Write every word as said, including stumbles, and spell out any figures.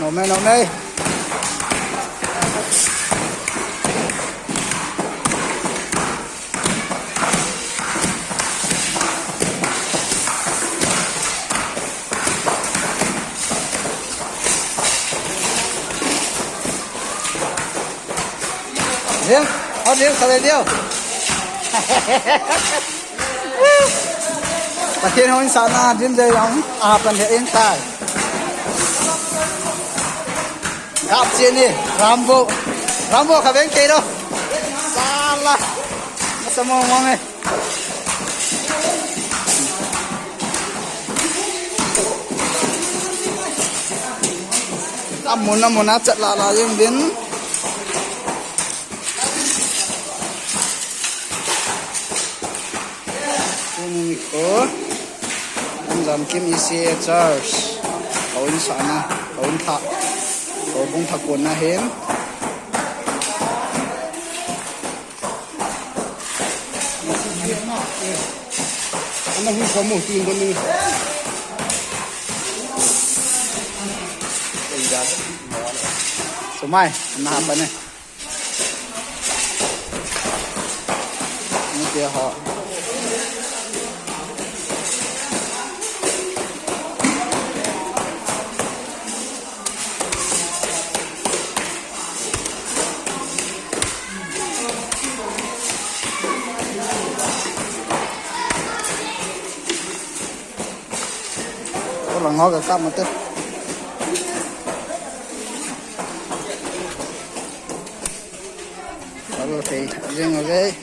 Nomei, nomei. Ding, o ding, sa le ding. Pathen houin sahna, din dei jong, a pan he in tai. Gap che ni, Rambo. Rambo kha beng kei lo. Sala. Masa mong mong e. Amun, amun a chat la la jeng din. Tuni nikho, Lamjam Kim E C A Church, houin sahna, houin thah, houbung thah konna hin. Ana hui kamu tin don ni. Sumai, ana apa ni? Ni tia ho. Ko lang ho ka kap mate. Alo, okay. Jeng, okay.